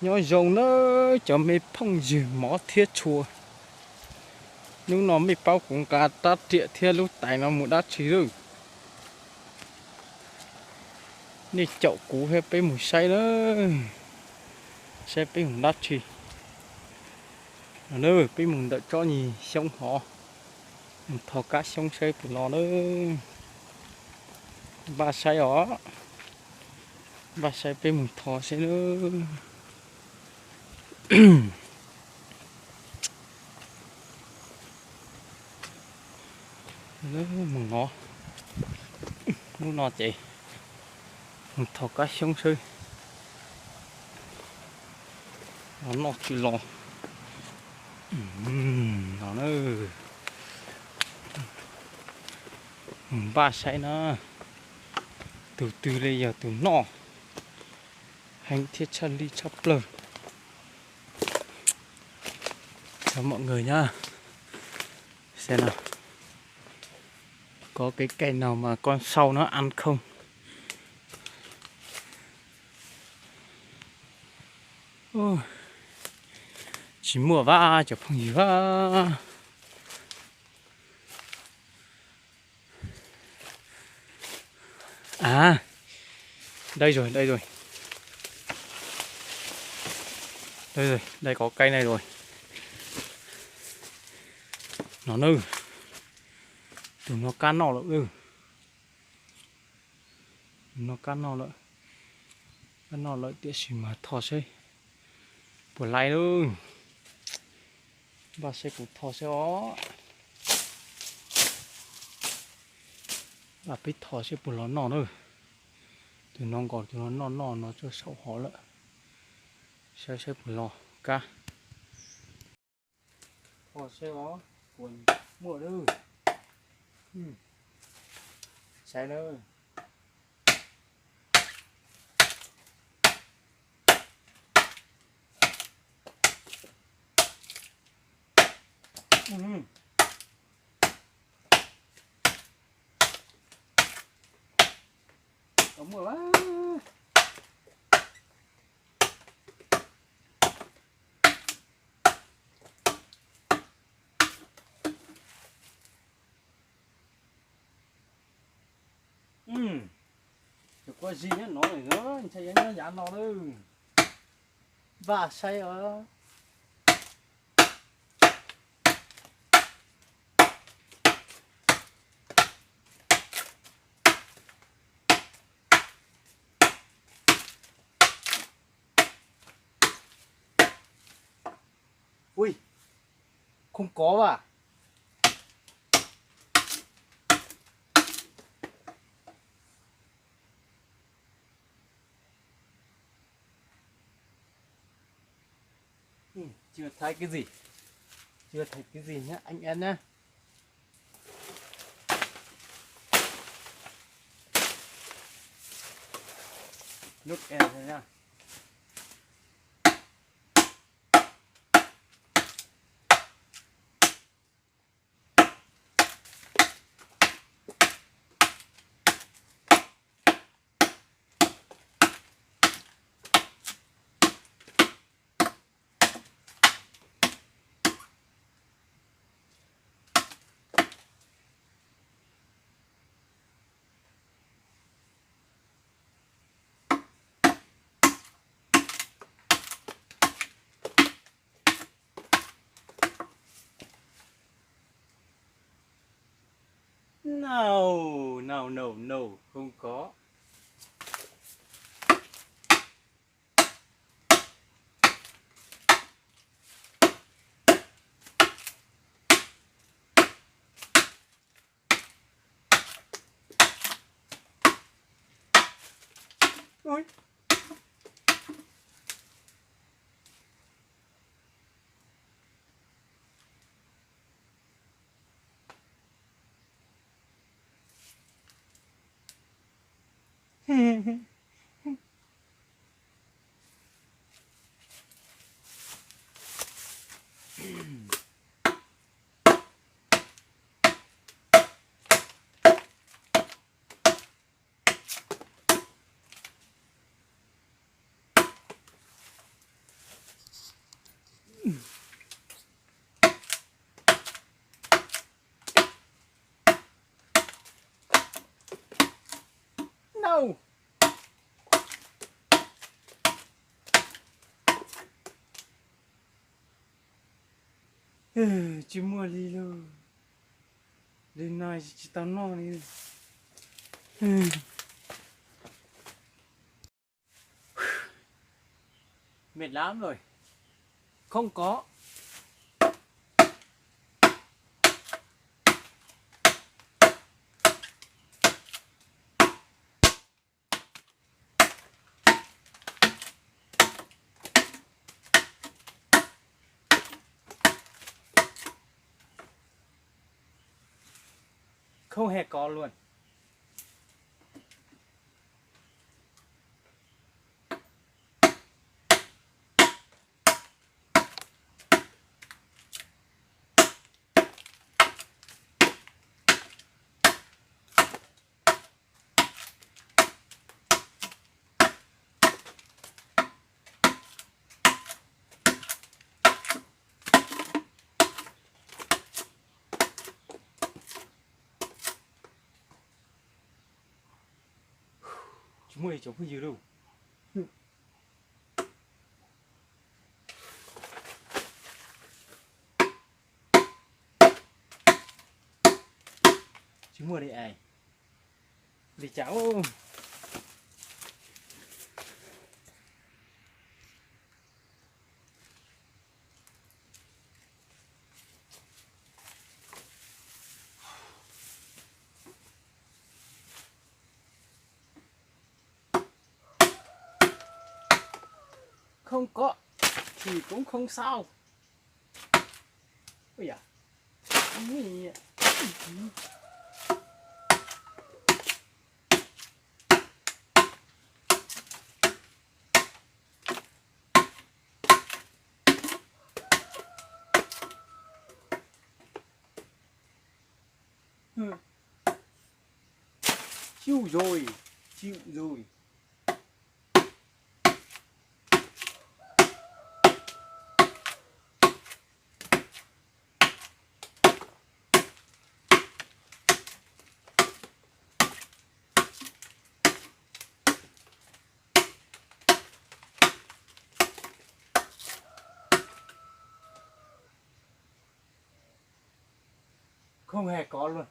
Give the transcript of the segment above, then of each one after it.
Nyob zoo nawb cov me phooj ywg mov thiab tshua. Hnub no mej paub kuv nqa rab riam thiab lub tais no mus dab tsi lawm? Nej caum kuv thiab peb mus saib na, saib peb mus dab tsi. No na, peb mus ntawm tsob nyig xyoob hov, mus tho kab xyoob saib puas los na. Npaj saib os, npaj saib peb mus tho saib na. Mus no, hnub no ces mus tho kab xyoob saib los noj tsis los. No na, mus npaj saib na, tus twg li yog tus noj heev thiab tshaj li tshaj plaws. Chào mọi người nhá. Xem nào. Có cái cây nào mà con sâu nó ăn không? Ôi, tsis muaj vaj cov phooj ywg vaj. À, đây rồi, đây rồi. Đây rồi, đây có cây này rồi. Nó nư. Tụi nó cá no lắm ư. Tụi nó cá no lắm. Cá no lắm tiam sis mas tho seb puas laib lub. Npaj seb kuv tho seb os. Npaj peb tho seb puas los noj na. Tus no nkaus tus no noj noj no tsuag saum hov lawm. Saib saib puas los kab. Tho seb os, puas muaj lawm. Saib na. Tau muaj. Cov kuab zig nyob no, ntshai nyob yav no lawm. Npaj saib os. Ui, không có à? Ừ, chưa thấy cái gì. Chưa thấy cái gì nhá anh em nhá. Nước em thôi nha. No, no, no, no, không có. Ui. Tsis muaj li lauj. Li no tsis tau noj li. Mệt lắm rồi. Không có. Không hề có luôn. Tsis muaj ib tsoom phooj ywg lauj. Tsis muaj li es. Li cas? Không có thì cũng không sao. Ui da. Chịu rồi, chịu rồi. Không hề có luôn.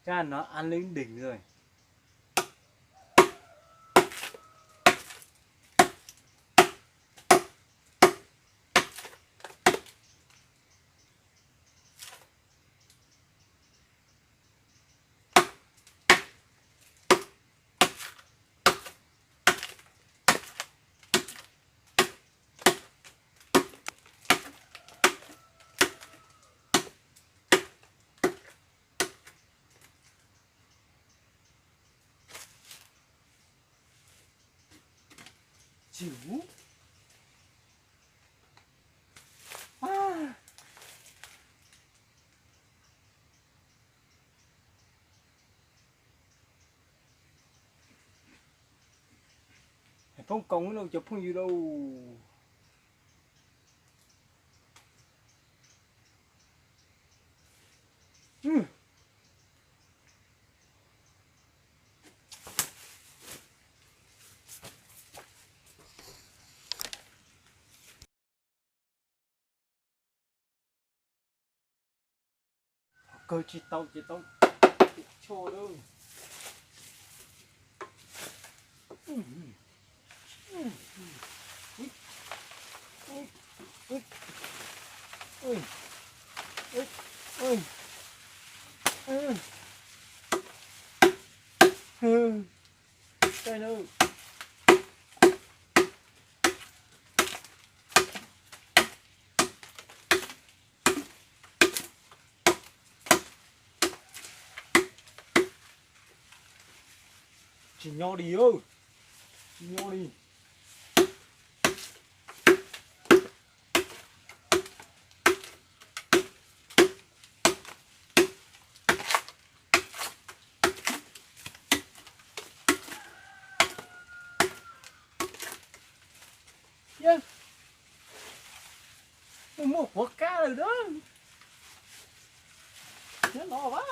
Chắc nó ăn lên đỉnh rồi. Chịu. Hais phone công lawm cov phooj ywg lauj. Kawg tsis tau ces tau. Tsho lawm. Tsis nyob li, tsis nyob li. Mus muaj quav kab lawm na. Nyob no a.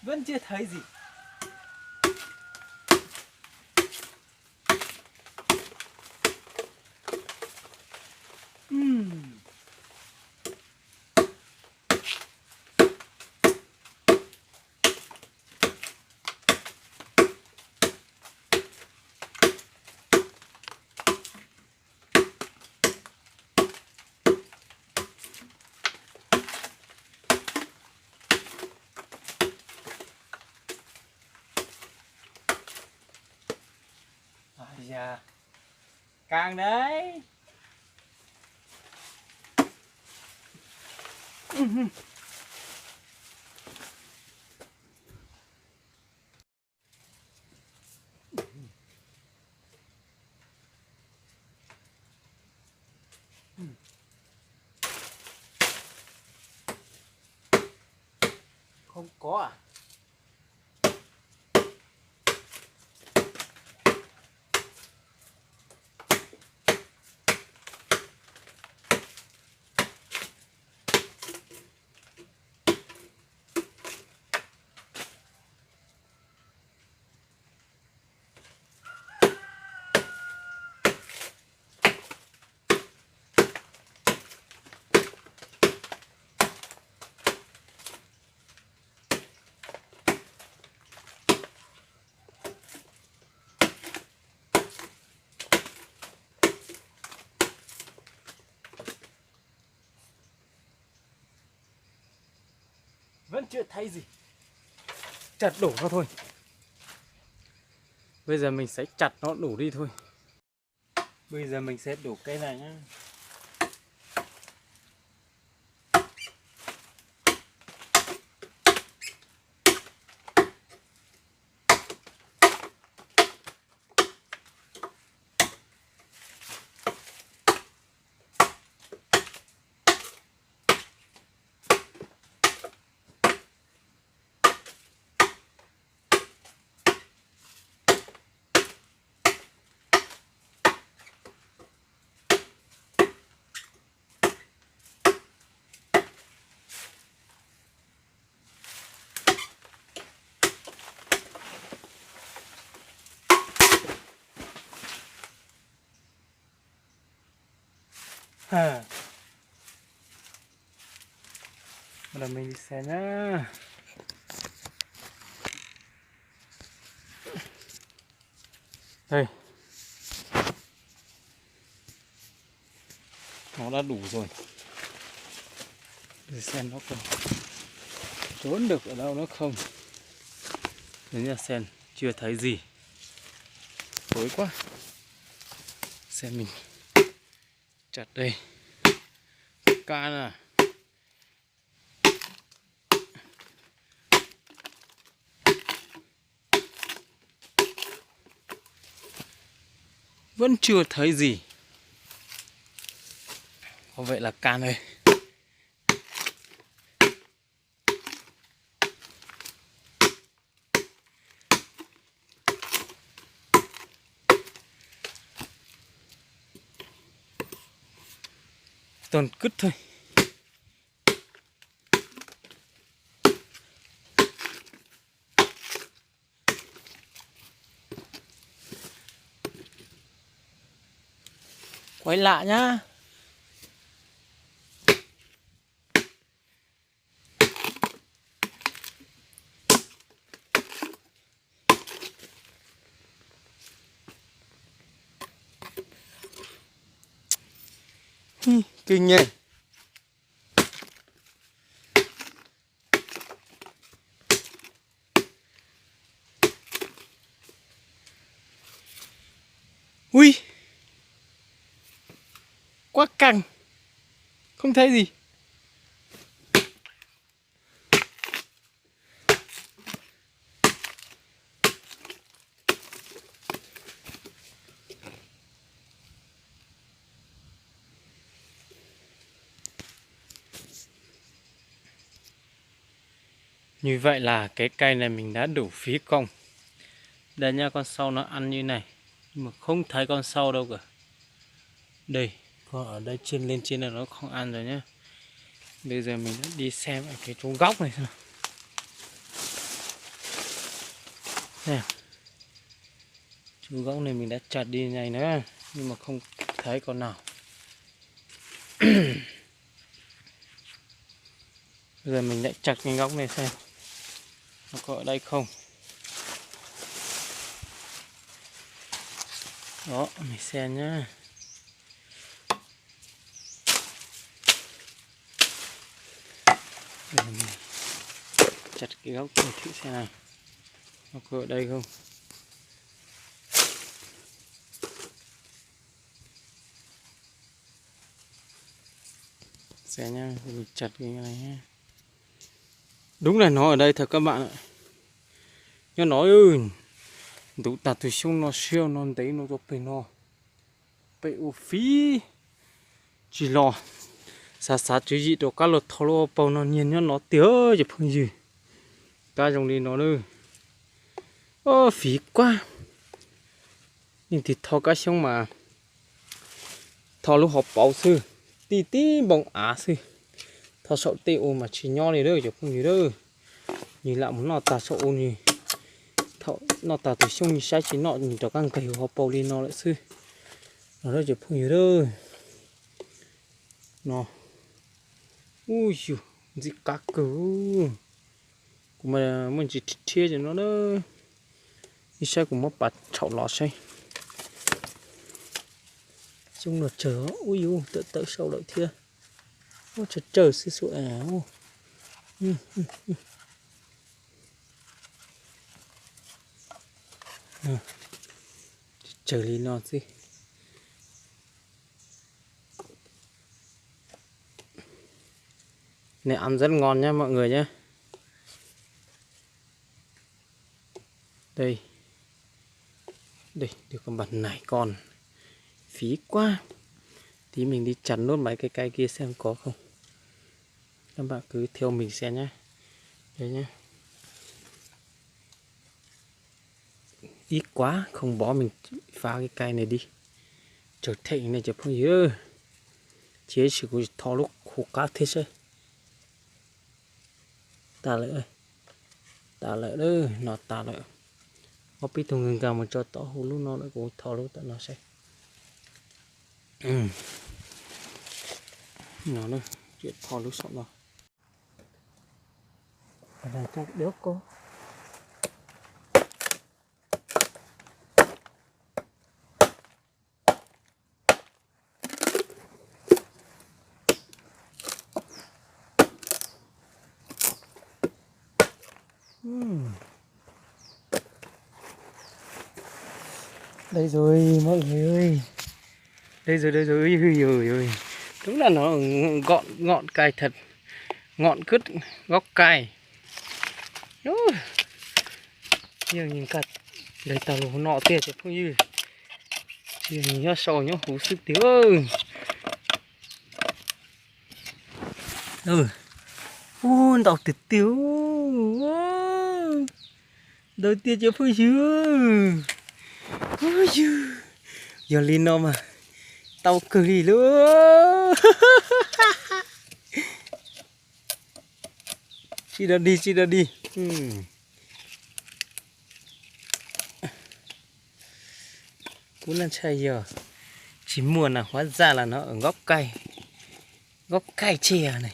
Vẫn chưa thấy gì. Ừm. Ây da, căng đấy. Không có à? Vẫn chưa thấy gì. Chặt đủ nó thôi. Bây giờ mình sẽ chặt nó đủ đi thôi. Bây giờ mình sẽ đủ cái này nhá. Ha. Bắt đầu mình đi xem nhá. Đây. Nó đã đủ rồi. Để xem nó còn trốn được ở đâu nữa không. Đấy nha, xem chưa thấy gì. Tối quá. Xem mình chặt đây. Cá nè. Vẫn chưa thấy gì. Có vậy là can đây. Toàn cứt thôi. Quay lại nhá. Kinh nhỉ. Ui, quá căng. Không thấy gì. Như vậy là cái cây này mình đã đủ phí công. Đây nha, con sâu nó ăn như này. Nhưng mà không thấy con sâu đâu cả. Đây, con ở đây trên, lên trên này nó không ăn rồi nhá. Bây giờ mình đi xem ở cái chỗ góc này xem nào. Nè, chú gốc này mình đã chặt đi này nữa, nhưng mà không thấy con nào. Bây giờ mình lại chặt cái gốc này xem nó có ở đây không. Đó, mình xem nhá. Chặt cái gốc này thử xem nào. Nó có ở đây không? Xem nhá, mình chặt cái này nhá. Đúng là nó ở đây thật các bạn ạ. Nyob no, ntub tag tus xyoob no siab no ntev no rau pem no. Pem ua fiv tsis los, xav xav tswv yim rau kab los tho lub hauv paus no nyiag nyob no tiag cov phooj ywg. Kab zoo li no na. Fiv quaj. Yeej tig tho kab xyoob mas tho lub hauv paus xwb, tib tib npoo av xwb. Tho saum tej ua mas tsis nyob li lawm cov phooj ywg lawm. Nws lam mus noj tag saum ua nws. Thaum noj tag tus xyoob nws saib tsis noj nws rov qab nqes hauv paus li no lawm xwb. Los cov phooj ywg lawm. No, ub yus ntxim qab kawg. Kuv mas muaj ntsis rhiab rhiab no na. Ib sab kuv muab pas tshau los saib. Xyoob no tsawg, ub yus tawm tawm saum lawm thiab. Ub tsawg tsawg xwb xwb. Tsawg li no xwb. Này ăn rất ngon nhé mọi người nhé. Đây. Đây, được con bật này con. Phí quá. Tí mình đi chặt nốt mấy cái cây kia xem có không. Các bạn cứ theo mình xem nhé. Đây nhé. Ít quá, không bỏ mình phá cái cây này đi. Tsawg theem ne cov phooj ywg. Ces ib sim kuv tho lub khu qab thiab seb. Tas lawm, tas lawm, no tas lawm. Ob peb tug nkag nkag mus tso tom hauv lub no lawm, kuv tho lub tom no seb. No, tho lub saum no. Đây rồi mọi người ơi. Đây rồi, đây rồi, ui, ui, ui, ui. Đúng là nó ngọn, ngọn cay thật. Ngọn cứt gốc cay. Ui. Yog nyob tau lub no tiag cov phooj ywg. Nyob sau nyob huv xwb tiag. Ub, ntau tiag tiag. Ntau tiag cov phooj ywg. Yog li no mas tau kawg li lauj. Tsis dog dig, tsis dog dig. Kuv ntshai yog tsis muaj nas huab zaj los no, nkaub kaij, nkaub kaij tshiab ne.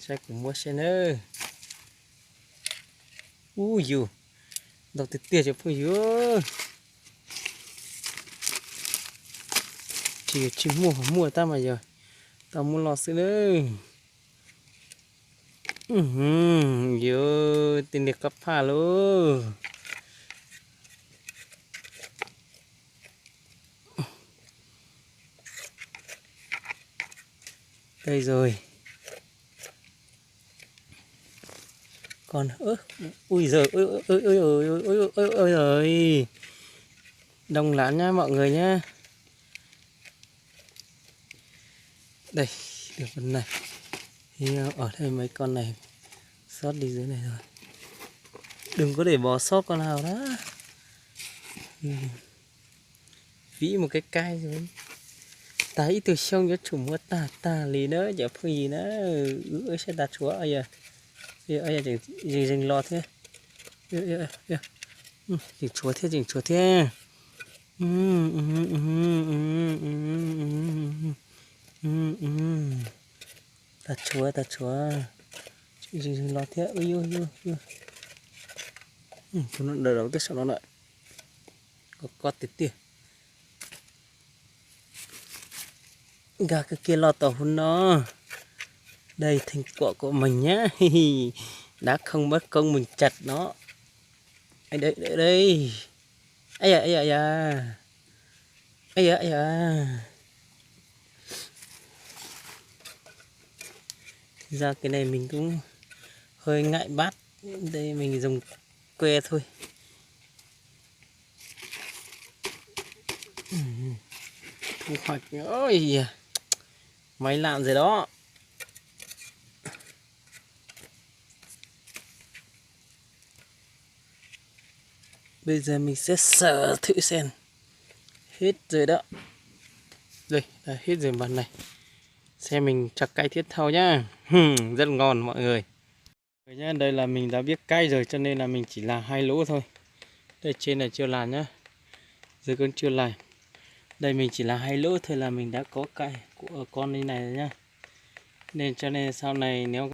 Saib kuv muab seb nawb. Ub yus, ntau tiag tiag cov phooj ywg. Tsis yog tsis muaj, muaj tab mas yog tau muab los xwb nawb. Yus, tij niag qab phaj lauj. Đây rồi. Còn ui giời, ôi, ôi, ôi, ôi, ôi, ôi, ôi, ôi, ôi giời. Đông lắm nhá mọi người nhá. Đây, được con này. Thì ở đây mấy con này sót đi dưới này rồi. Đừng có để bỏ sót con nào đó. Vĩ một cái cây rồi. Tag ib tug xyoo yuav tsum muab tag tag li na cov phooj ywg na. Wb sab tag tshuav yog. Zeeg zeeg los thiab. Tseem tshuav thiab, tseem tshuav thiab. Tag tshuav, tag tshuav. Tseem zeeg zeeg los thiab. Tus no daws daws tej saum no lawm. Koj tiag tiag. Nkag kiag kiag los tau hauv no. Đây thành quả của mình nhá. Đá không mất công mình chặt nó. Đây, đây, đây. Ây da, ây da, ây da. Ây da, ây da. Thực ra cái này mình cũng hơi ngại bắt. Đây mình dùng que thôi. Thu hoạch. Ôi da, máy lặn rồi đó. Bây giờ mình sẽ sờ thử xem. Hết rồi đó. Đây, đã hết rồi bạn này. Xem mình cho cay tiếp theo nhá. Rất ngon mọi người. Rồi nhá, đây là mình đã biết cách rồi cho nên là mình chỉ làm hai lỗ thôi. Đây trên này chưa làm nhá. Dưới cũng chưa làm. Đây mình chỉ làm hai lỗ thôi là mình đã có cay của con như này rồi nhá. Nên cho nên sau này nếu